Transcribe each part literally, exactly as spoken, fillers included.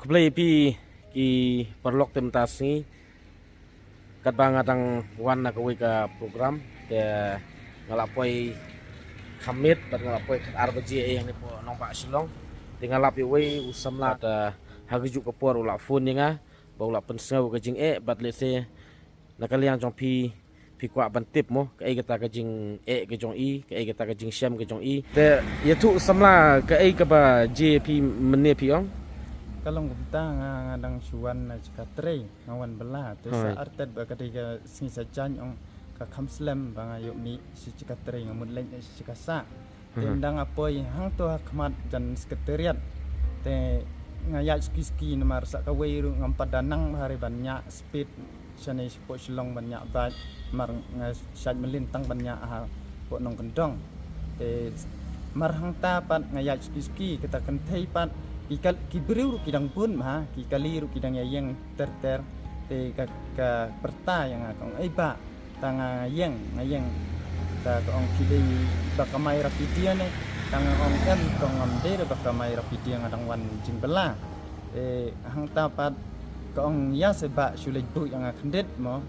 Blei phi ki paralok, te mynta sngi katba nga dang wan na kawei ka program, te nga la poi kham miet bad nga la poi khatar baje ïa hangne hapoh nongbah Shillong. Te nga lap ïa uwei u samla, te ha kajuh ka por u la phone ïa nga ba u la pynsngew ka jingeh, bad lehse na ka liang jong phi, phi kwah ban tip mo kaei kata ka jingeh ka jong i, kaei kata ka jingshem ka jong i. Te ïathuh samla, kaei kaba jia phi mynne phi ong? Ka long kumta, nga nga dang shu wan na jaka trei, nga wan bylla, te sa artet ba ka dei ka sngi Saitjaiñ, ong ka kham slem ba nga ïoh mih sha jaka trei, nga mut leit sha jaka sah. Te ynda nga poi hangto ha khmat jan secretariat, te nga ïaid suki suki namar sa kawei ruh ngam pat da nang bha re ban ñiah speed shane shapoh Shillong ban ñiah bike, namar nga shait mlien tang ban ñiah hapoh Nongkyndong. Te mar hangta pat nga ïaid suki suki, kata kynthei pat, ki kal-, ki briew ruh ki dang bun bha, ki kali ruh ki dang ïa ïeng ter ter. Te ka, ka pyrta ïa nga, ka ong, "Ei bah, ta nga ïeng, nga ïeng." Ta ka ong, "Phi dei ba kamai Rapidia ne?" Ta nga ong, "Em," ka ong, "ngam dei re ba kamai Rapidia, nga dang wan jingbylla." Te hangta pat ka ong, "Ïa se bah, shu leit buh ïa nga khyndiat mo."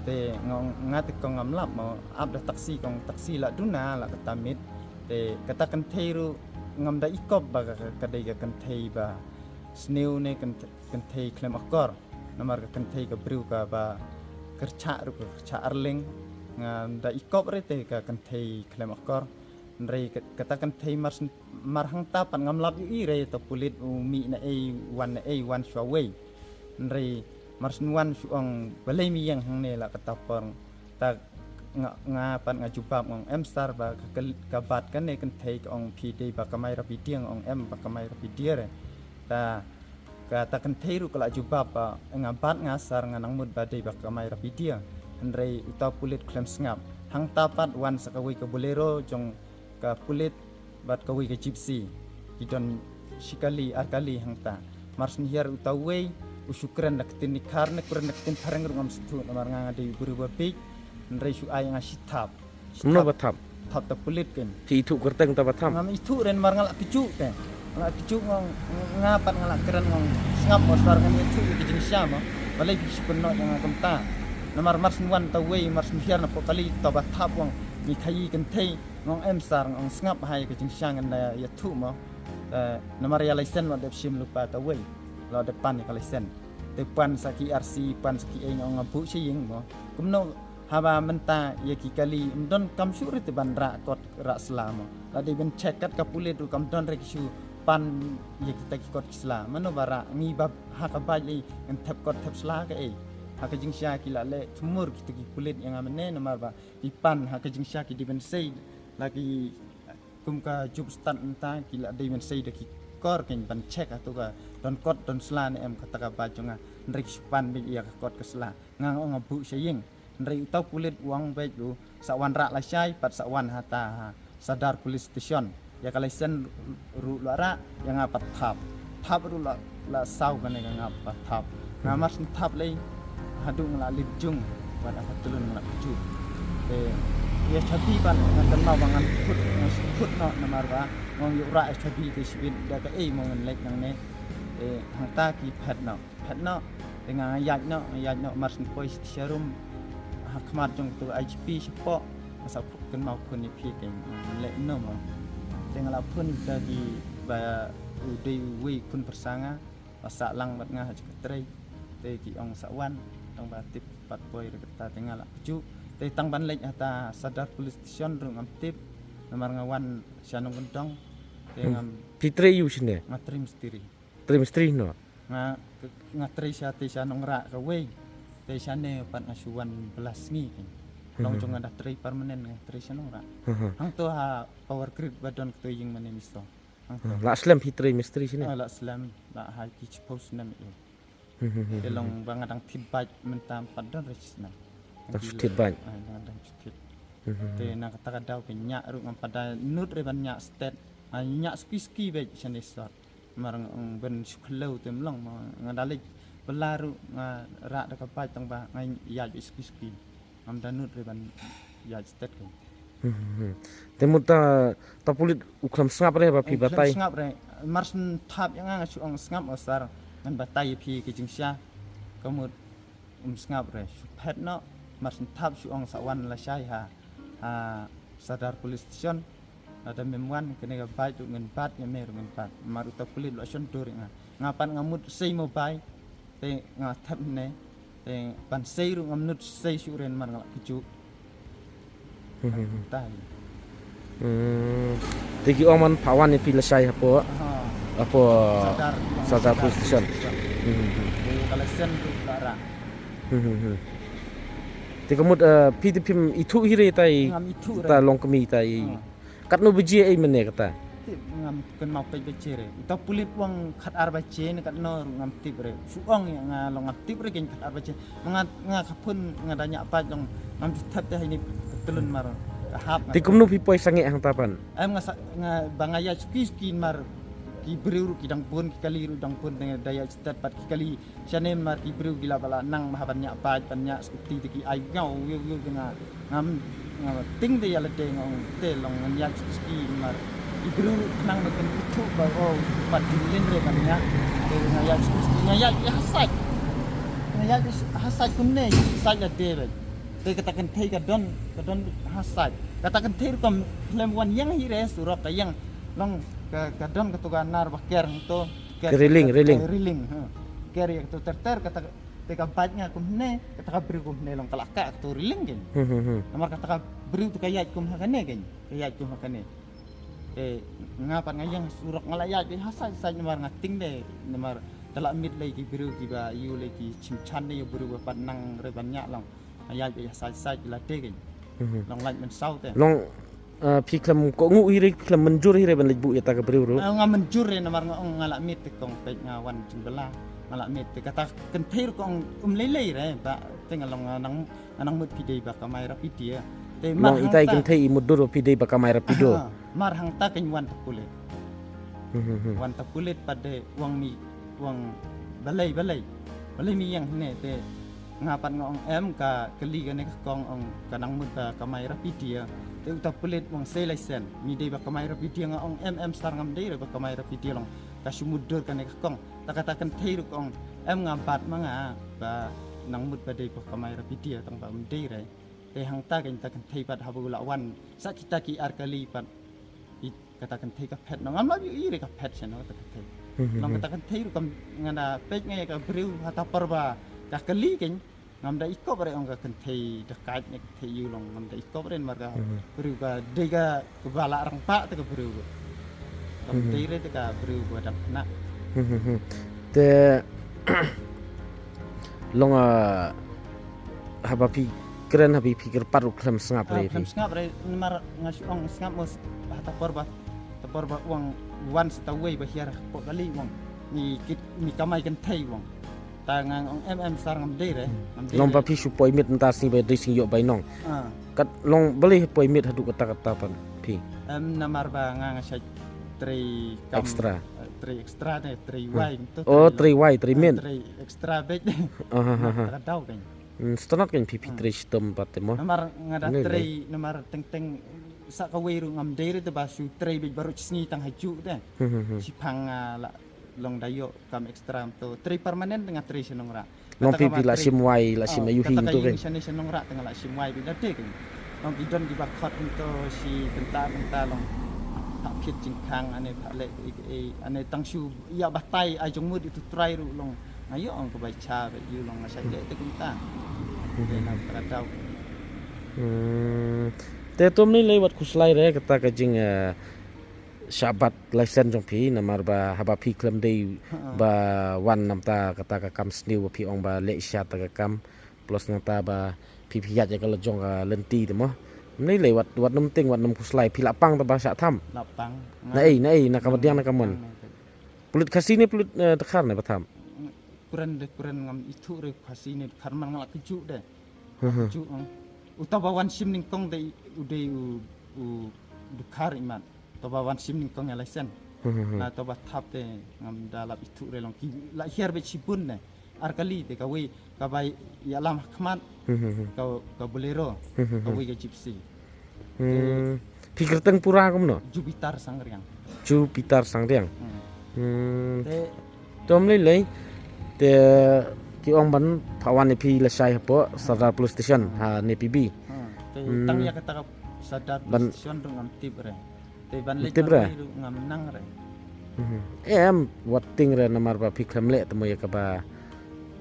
Te nga ong, "Nga te," ka ong, "ngam lap mo, ap da taxi," ka ong, "taxi la duna la kata miet." Te kata kynthei ruh ngam da ikop ba ka, ka, ka dei ka kynthei ba sniew ne kynthei, kynthei khlem akor. Namar ka kynthei ka briew kaba kyrchah ruh ka kyrchah arleng. Ngam da ikop re te ka kynthei khlem akor. Hynrei ka, kata kynthei mar syn-, mar hangta pat ngam lap ïohi re uta u pulit u mih na ei, wan na ei, wan shuwa wei. Hynrei mar syn wan shu ong, "Balei me ïeng hangne la kata por?" Ta nga, nga pat nga jubab, nga ong, "Em sir, ba ka, ka, ka bat kane kynthei ka ong phi dei ba kamai Rapidia," nga ong, "Em, ba kamai Rapidia re." Ta kata kynthei ruh ka la jubab ba, "Nga bat nga sir, nga nang mut ba dei ba kamai Rapidia." Hynrei uta u pulit khlem sngap. Hangta pat wan sa kawei ka Bolero jong ka pulit bad kawei ka Gypsy. Ki don shi kali ar kali hangta. Mar syn hiar uta uwei u shu kren da ka ktien Nikhar ne kren da ka ktien phareng ruh ngam sngewthuh, namar nga, nga dei u briew ba bieit. Hynrei shu ai ïa nga shi thap. Shi thap. Kumno ba thap? Thap uta u pulit keiñ. Phi ithuh kyrteng uta ba thap? Ngam ithuh re namar nga la kjuh te. Nga la kjuh, nga, nga pat nga la kren, nga ong, "Sngap mo sir, ngam ithuh ïa ka jingshisha mo. Balei phi shu kynnoh ïa nga kumta?" Namar mar syn wan uta uwei, mar syn hiar napoh kali, uta ba thap u ong, "Me khaii kynthei." Nga ong, "Em sir," nga ong, "sngap bha ïa ka jingshisha, ngan da ïathuh mo." Eh, namar ïa license la dep shim lypa uta uwei. La dep pan ïa ka license. Te pan sa ki R C, pan sa ki ei, nga ong, "Nga buh sha ïing mo." Kumno haba mynta ïa ki kali ym don, kam shu re te ban rah kot rah sla mo. La dei ban check, kat ka pulit ruh kam don re ki shu pan ïa kita ki kot ki sla. Mano ba rah, ngi ba ha ka bike lei ngan thep kot thep sla kaei? Ha ka jingshisha ki la leh thmur kita ki pulit ïa nga mynne namar ba ki pan ha ka jingshisha, ki dei ban sei, la ki kum ka jub stad mynta ki la dei ban sei da ki kor keiñ ban check hato ka don kot don sla ne em kata ka bike jong nga. Hynrei ki shu pan beit ïa ka kot ka sla. Nga ong, "Nga buh sha ïing." Hynrei uta u pulit u ong beit ruh, "Sa wan rah lashai, pat sa wan hata ha Sadar Police Station. Ïa ka license ruh la rah, ïa nga pat thap. Thap ruh la, la saw kane ka ngap ba thap." Nga mar syn thap lei, haduh nga la lip jung, bad ha ka tlun nga la kjuh. Te ïa shabi pat nga kynmaw ba ngan khut, ngan khut noh namar ba nga ong ïoh rah ïa shabi te shibit da kaei mo ngan leit nangne. Te hangta ki phet noh. Phet noh, te nga ïaid noh, nga ïaid noh, mar syn poi sha showroom ha khmat jong kato I G P shapoh, nga sa kynmaw phone ïa phi te, nga leh noh mo. Te nga la phone ïa ki ba u dei uwei u khun pyrsa nga, ba sah lang bad nga ha jaka trei. Te ki ong sa wan, tang ba tip pat poi re kata, te nga la kjuh. Te tang ban leit hata Sadar Police Station ruh ngam tip, namar nga wan sha Nongkyndong. Te ngam. Phi trei ïa u shane? Nga trei mistri. Trei mistri noh? Nga, nga trei sha te sha Nongrah kawei. Te shane pat nga shu wan bylla sngi keiñ. Long jong nga da trei permanent, nga trei sha Nongrah. Hangto ha Power Grid ba don kato ïing mane misto. Hangto. Hmm, la slem phi trei mistri shane? Ah, la slem, la ha ki shiphew snem ïa. Te long ba nga dang thied bike mynta, ym pat don re shi snem. Dang shu thied bike? Ah, dang, dang shu thied. Te na kata ka daw ka ñiah ruh ngam pat da nud re ban ñiah stet. Nga ñiah suki suki beit shane sot. Mar nga ong ban shu khlem te ym long mo, nga da leit bylla ruh nga rah da ka bike tang ba nga ïaid beit suki suki. Ngam da nud re ban ïaid stet keiñ. Hmm, hmm, hmm. Te mut ta, ta pulit u khlem sngap re ba phi batai. Sngap re. Mar syn thap ïa nga, nga shu ong sngap o sar, ngan batai ïa phi ki jingshisha. Ka mut um sngap re, shu phet noh. Mar syn thap shu ong sa wan lashai ha, ha Sadar Police Station. Lada mem wan kane ka bike ruh ngan bat, ïa me ruh ngan bat. Mar uta pulit la shon dur ïa nga. Nga pat nga mut sei mobile. Te nga thep ne. Te ban sei ruh ngam nud sei shuh re namar nga la kjuk. Hmm, hmm, hmm. Tai. Hmm. Te ki ong man pha wan ïa phi lashai hapoh. Aha. Hapoh Sadar, Sadar Police Station. Hmm, hmm, hmm. Te ka lesen ruh la rah. Hmm, hmm, hmm. Te ka mut, eh, phi te phim ithuh hi re tai. Ngam ithuh re. Ta long kmie tai. Hmm. Katno baje ei mynne kata? Tip ngam kynmaw peit baje re. Uta pulit u ong khatar baje ne katno ruh ngam tip re. Shu ong ïa nga long ngam tip re kein khatar baje. Nga, nga ka phone nga da ñiah pat long ngam ju thep te ha ini ka tylun mar ka hap nga. Te kumno phi poi sangeh hangta pat? Em nga sa, nga ba nga ïaid suki suki mar ki briew ruh ki dang bun, ki kali ruh dang bun, te nga da ïaid stet pat ki kali. Shane mar ki briew ki lah ba lah nang ba hap ban ñiah bike ban ñiah scooty te ki ai ngaw wiu wiu te nga ngam, ngam ting te ïa lade nga ong te long ngan ïaid ski ski mar. Ki briew khnang ba kin ithuh ba o pat jingmlien re ban ñiah. Te nga ïaid ski ski nga ïaid ha sait. Nga ïaid ha sait kumne sait lade bad. Te kata kynthei ka don, ka don ha sait. Kata kynthei rukom khlem wan ïeng hi re surok ka ïeng long ka, ka don kato ka nar ba ker to. Ka railing, railing. Railing, ha. Ker ïa kato ter ter kata te ka bike nga kumne, kata ka briew kumne long ka la kah kato railing kein. Hmm, hmm, hmm. Namar kata ka briew te ka ïaid kum ha kane kein, ka ïaid kum ha kane. Te nga pat nga ïeng surok nga la ïaid ha sait sait namar nga ting de namar te la miet lei ki briew kiba ïoh lei ki chim chan de ïa briew ba pat nang re ban ñiah long. Nga ïaid beit ha sait sait ki la dei kein. Mhm. Long lait mynsaw te. Long, eh, phi khlem kohnguh hi re, phi khlem mynjur hi re ban leit buh ïa ta ka briew ruh. Eh, nga mynjur re namar nga ong nga la miet te kong peit nga wan jingbylla. Nga la miet te kata kynthei ruh ka ong um lei lei re ba te nga long nga nang, nga nang mut phi dei ba kamai rapido. Te mar hangta. Long itai kynthei i mutdur phi dei ba kamai rapido. Aha, mar hangta kein wan ta pulit. Mhm, mhm. Wan ta pulit pat de u ong mi, u ong balei, balei. Balei mi ïeng hangne te Nga pat nga ong em ka kylli kane ka kong ong ka nang mut ba kamai rapido. Te uta pulit u ong sei laisen. Mi dei ba kamai rapido nga ong em em sar ngam dei re ba kamai rapido long. Ka shu mutdur kane ka kong. Ta kata kynthei ruh ka ong em nga bat ma nga ba nang mut ba dei ba kamai rapido tang ba um dei re. Te hangta kein ta kynthei pat haba u la wan. Sa kita ki ar kali pat. Kata kynthei ka phet no ngam lah ïohi re ka phet shen no kata kynthei. Mhm, mhm. Long kata kynthei ruh kam nga da peit nga ïa ka briew ha ta por ba ka kali kein ngam da ikop re ong ka kynthei da kait ne kynthei ïu long ngam da ikop re mar ka briew ka dei ka ba la rang pa te ka briew. Ka kynthei re te ka briew ba dang na. Mhm, mhm. Te long, ah, haba phi kren haba phi kyrpad ruh khlem sngap re. Khlem sngap re namar nga shu ong sngap mo ha ta por ba, ta por ba u ong wan sa ta wei ba hiar hapoh kali u ong. Ni kit ni kamai kynthei u ong. Ta nga ong em em sar ngam dei re. Long ba phi shu poi miet mynta sngi ba dei sngi ïoh bainong. Ah. Kat long balei poi miet haduh kata kata pat phi. Em namar ba nga nga shait trei kam extra. Eh, trei extra ne trei wai. Oh, trei wai, trei miet. Trei extra beit. Ah, ah, ah. Ka dau kan. Hmm, sngewtynnat kein phi phi trei shitom pat te mo. Namar nga da trei namar teng teng sa kawei ruh ngam dei re te ba shu trei beit baroh shi sngi tang ha juh te. Hmm, hmm, hmm. Shi phang nga la long da ïoh kam extra to trei permanent nga trei sha nongrah. Long phi phi la shim wai la shim aïu hi to kein. Shane sha nongrah te nga la shim wai beit da te kein. Long ki don kiba khot to shi kynta kynta long. Phah phit jingkhang ane phah leh ane tang shu ïa batai ai jong mut itu trai ruh long. Nga ïoh ong ka bai cha ba ïu long nga shait leh te kumta. Te na ka daw. Hmm. Te to mynne lei wat khuslai re kata ka jing, eh, shah bat laisen jong phi namar ba haba phi khlem dei ba wan namta kata ka kam sniew ba phi ong ba leh sha ta ka kam plus nangta ba phi phi ïaid ïa ka la jong ka lynti te mo. Mynne lei wat wat nym ting wat nym khuslai phi la pang te ba shah tham. La pang. Na ei na ei na ka madiang na ka mon. Pulit Khasi ne pulit, eh, Dkhar ne ba tham. Kren de kren ngam ithuh re Khasi ne Dkhar man nga la kjuk de. Kjuk, eh. Uta ba wan shim nyngkong de u dei u, u Dkhar imat. Uta ba wan shim nyngkong ïa laisen. Na uta ba thap te ngam da lap ithuh re long ki la hiar beit shibun ne. Ar kali te kawei ka bai ïalam ha khmat. Ka, ka Bolero. Kawei ka Gypsy. Hmm. Phi kyrteng pura kumno? Jupiter Sangriang. Jupiter Sangriang. Hmm. Hmm. Te to ym lei lei. Te ki ong ban phah wan ïa phi lashai hapoh Sadar Police Station ha Nepi B. Hmm. Te tang ïa kata ka Sadar Police Station ruh ngam tip re. Te ban leit ban rei ruh ngam nang re. Hmm. Em, wat tieng re namar ba phi khlem leh te mo ïa kaba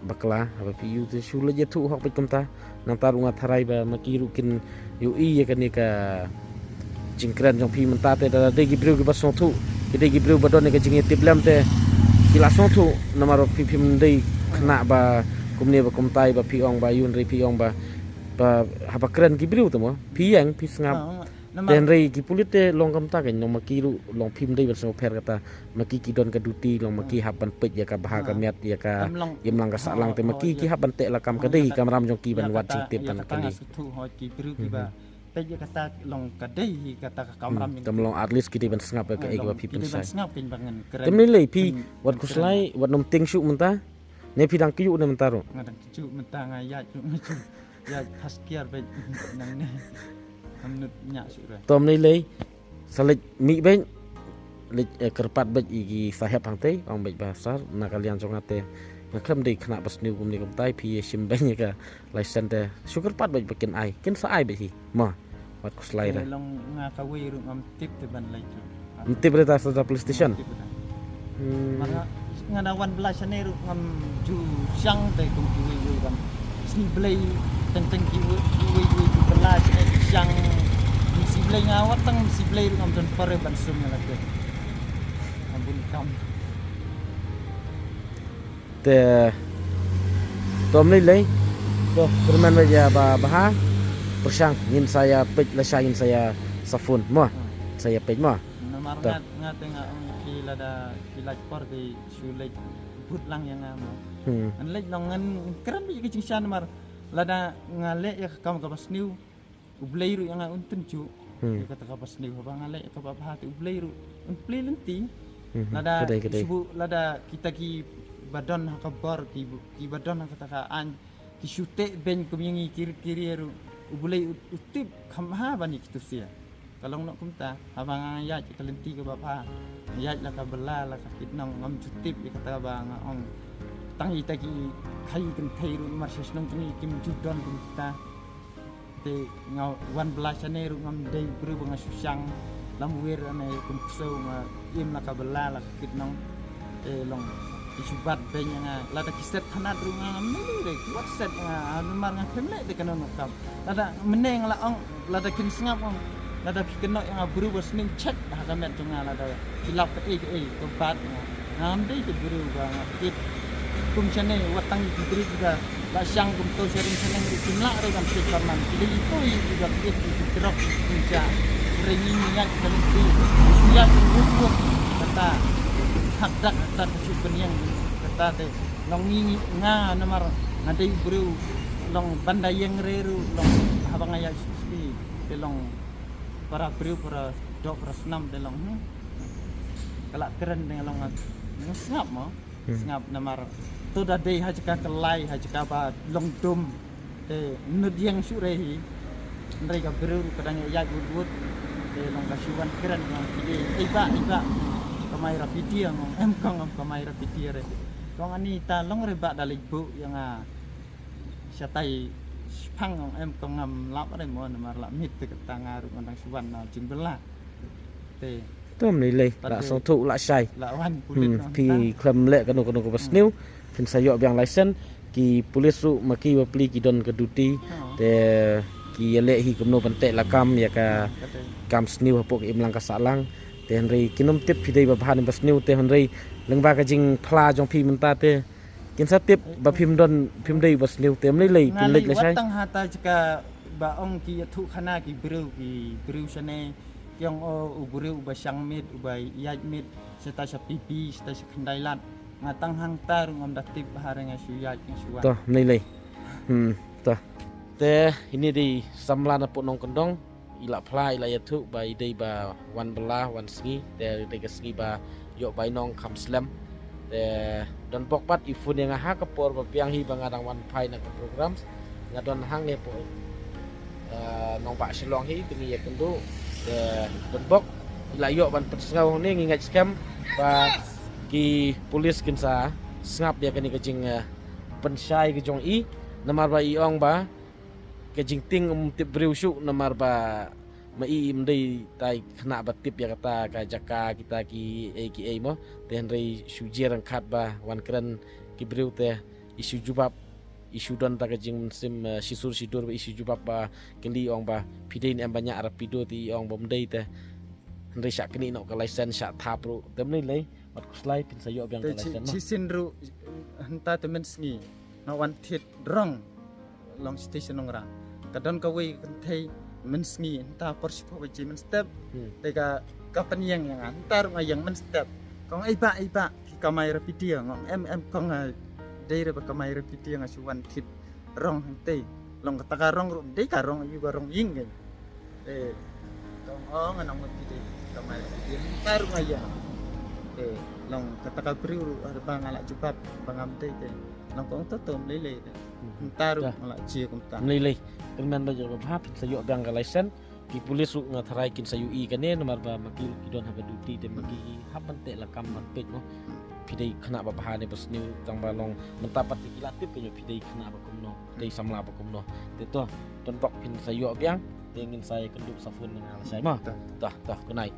bakla, haba phi ïoh te shu leit ïathuh hok beit kumta. Nangta ruh nga tharai ba ma ki ruh kin ïohi ïa kane ka jingkren jong phi mynta te da dei ki briew kiba sngewthuh, ki dei ki briew ba don ïa ka jingïatiplem te ki la sngewthuh namar ba phi phim dei khynnah ba kumne ba kumtai ba phi ong ba ïun re phi ong ba, ba haba kren ki briew te mo phi ïeng phi sngap. Te hynrei ki pulit te long kumta kein, long ma ki ruh long phim dei ban sngewpher kata, ma ki ki don ka duty, long ma ki hap ban peit ïa ka bha ka miat, ïa ka imlang ka sahlang, te ma ki ki hap ban teh lakam, ka dei ka kamram jong ki ban wad jingtip ban kylli. Ki briew kiba peit ïa kata long ka dei hi kata ka kamram. Kam long at least ki dei ban sngap ïa kaei kaba phi pynshai. Te mynlei phi wat khuslai, wat nym tieng shuh mynta. Ne phi dang kyiuh ne mynta ruh? Nga dang kyiuh mynta, nga ïaid ruh nga kyiuh. Ïaid khas kiar beit nangne. Ngam nud ñiah shuh re. To mynlei sa leit mih beit, leit kyrpad beit ïa ki sahep hangtei, ong beit ba sir, na ka liang jong nga te nga khlem dei khynnah ba sniew kumne kumtai, phi ïa shim beit ïa ka license te shu kyrpad beit ba kin ai, kin sa ai beit hi. Mo, wat khuslai re. Te long nga kawei ruh ngam tip te ban leit ruh. Ngam tip re ta Sadar Police Station. Ngam tip re. Hmm. Mar nga, nga da wan bylla shane ruh ngam ju shang te kum kiwei wei ban sngi Blei, teng teng kiwei kiwei wei ki bylla shane ki shang. Ngam sngi Blei, nga wat tang sngi Blei ruh ngam don por re ban sum ïa lade. Ngam bun kam. Te to mynlei, to kyrmen beit ïa ba bha. Pyrshang ngin sa ïa peit lashai, ngin sa ïa sa phone mo. Sa ïa peit mo. Namar nga, nga te nga ong phi lada phi lait por te shu leit bud lang ïa nga mo. Hmm. Ngan leit long, ngan kren beit ïa ka jingshisha namar lada nga leh ïa ka kam kaba sniew, U Blei ruh ïa nga un tynjuh. Hmm. Ïa kata kaba sniew, haba nga leh ïa kaba bha te U Blei ruh un plie lynti. Hmm. Lada, ka dei, ka dei, shu, lada kita kiba don ha ka bor, ki, kiba don ha kata ka aiñ ki shu teh beiñ kum ïa ngi ki, ki ri ruh, U Blei u, u tip kham bha ban ïa kito sia. Ka long noh kumta, haba nga ïaid ïa ka lynti kaba bha, ïaid la ka bylla la ka kit nong, ngam ju tip ïa kata ba nga ong. Tang ita ki khaii kynthei ruh mar sha shnong jong ngi kim ju don kum kita. Te nga wan bylla shane ruh ngam dei briew ba nga shu shang. Lam wir ane kum ksew, nga im la ka bylla la ka kit nong. Te long ki shu bat beiñ ïa nga. Lada ki set khanat ruh nga ngam nang lei re, ki wat set ïa nga, namar nga khlem leh de kano kano ka kam. Lada mynne nga la ong, lada kin sngap ong, lada ki kynnoh ïa nga briew ba sniew, check ha ka met jong nga, lada ki lap kaei kaei, to bat ïa nga. Ngam dei te briew ba nga kit. Kum shane, wat tang ki briew kiba la shang kumto sha ri sha neng ruh kim lah ruh ban peit parman. Ki dei ito i kiba kit, ki drop, ki drop. Hynrei ngi ngi ïaid ka lynti, ngi ïaid ka lynti. Kata hakdak hakdak ka shu pynïeng. Kata te long ngi, ngi, nga namar nga dei briew long ban da ïeng re ruh long haba nga ïaid suki suki. Te long para briew, para doh, para snam te long, hmm. Ka la kren te long nga sngap mo. Hmm. Sngap namar to da dei ha jaka ka lai, ha jaka ba long dum. Te nud ïeng shuh re hi. Hynrei ka briew ka dang ïaid wut wut. Te long ka shu wan kren, long ki dei, "Ei bah, ei bah, kamai rapid ïa," ngong, "Em kong, em kamai rapid ïa re." Kong, "Ani ta long re bah, da leit buh ïa nga shatai shipang," ngong, "Em kong, ngam lap re mo, namar la miet te kata nga ruh ngan dang shu wan na jingbylla." Te to mynlei, la sngewthuh la shai. La wan pulit. Hmm, phi khlem leh kano kano kaba sniew, phin sa ïoh biang license. Ki pulit ruh ma ki bapli ki don ka duty. Te ki ïaleh hi kumno ban teh lakam ïa ka kam sniew hapoh ka imlang ka sahlang. Te hynrei kin ym tip phi dei ba bha ne ba sniew, te hynrei lyngba ka jingphla jong phi mynta te kin sa tip ba phim don, phim dei ba sniew, te mynlei phin leit lashai. Wat tang hata jaka ba ong ki ïathuh khana ki briew, ki briew shane. Ki ong, "O, u briew uba shang miet, uba ïaid miet, sha ta sha P B, sha ta sha Khyndai Lad." Nga tang hangta ruh ngam da tip bha re, nga shu ïaid, nga shu wan. To mynlei. Hmm, to. Te ine i dei samla na pdeng nongkyndong, i la phla, i la ïathuh ba i dei ba wan bylla wan sngi, te dei ka sngi ba ïoh bainong kham slem. Te don bok pat i phone ïa nga ha ka por ba biang hi ba nga dang wan phai na ka program. Nga don hangne hapoh Nongbah Shillong hi, te ngi ïa kynduh, te donbok la ïoh ban pynsngew hangne, ngi ngeit skhem ba ki police kin sa sngap ïa kane ka jing, eh, pynshai ka jong i, namar ba i ong ba ka jingtieng um tip briew shuh, namar ba ma i im dei tai khynnah ba tip ïa kata ka jaka kita ki ei ki ei mo. Te hynrei shu jia ryngkat ba wan kren ki briew te i shu jubab, i shu don ta ka jingmynsiem, eh, shisur shidur ba i shu jubab ba kyndiah ong ba phi dei ne em ba ñiah rapido, te i ong ba ym dei te. Hynrei shah knieh noh ka license, shah thap ruh. Te ym lei lei, wat khuslai, phin sa ïoh biang ka license mo. Shisien ruh hynta te mynsngi nga wan thied rong long station Nongrah. Ka don kawei ka kynthei mynsngi hynta por shiphew baje mynstep. Hmm. Te ka, ka pynïeng ïa nga hynta ruh nga ïeng mynstep. Kong, "Ei bah, ei bah, phi kamai rapido?" Nga ong, "Em, em kong, nga dei re ba kamai rapido, nga shu wan thied rong hangtei." Long kata ka rong ruh ym dei ka rong ïing, ka rong ïing keiñ. Eh, kong, "Oh, nga ong ma phi dei kamai rapido, hynta ruh nga ïeng." Eh, long kata ka briew ruh ha ba nga la jubab ba ngam dei te. Long kong, "To to, ym lei lei te." Hmm. Hynta ruh nga la jia kumta. Ym lei lei. Kyrmen ba jia ba bha, phin sa ïoh biang ka license. Ki police ruh nga tharai kin sa ïohi kane, namar ba ma ki ruh ki don ha ka duty, te ma ki hap ban teh lakam ban peit mo. Phi dei khynnah ba bha ne ba sniew, tang ba long mynta pat ki la tip keiñ phi dei khynnah ba kumno, phi dei samla ba kumno. Te to, donbok, phin sa ïoh biang, te ngin sa ïa kynduh sa phone ïa nga lashai mo. To. To, to, good night.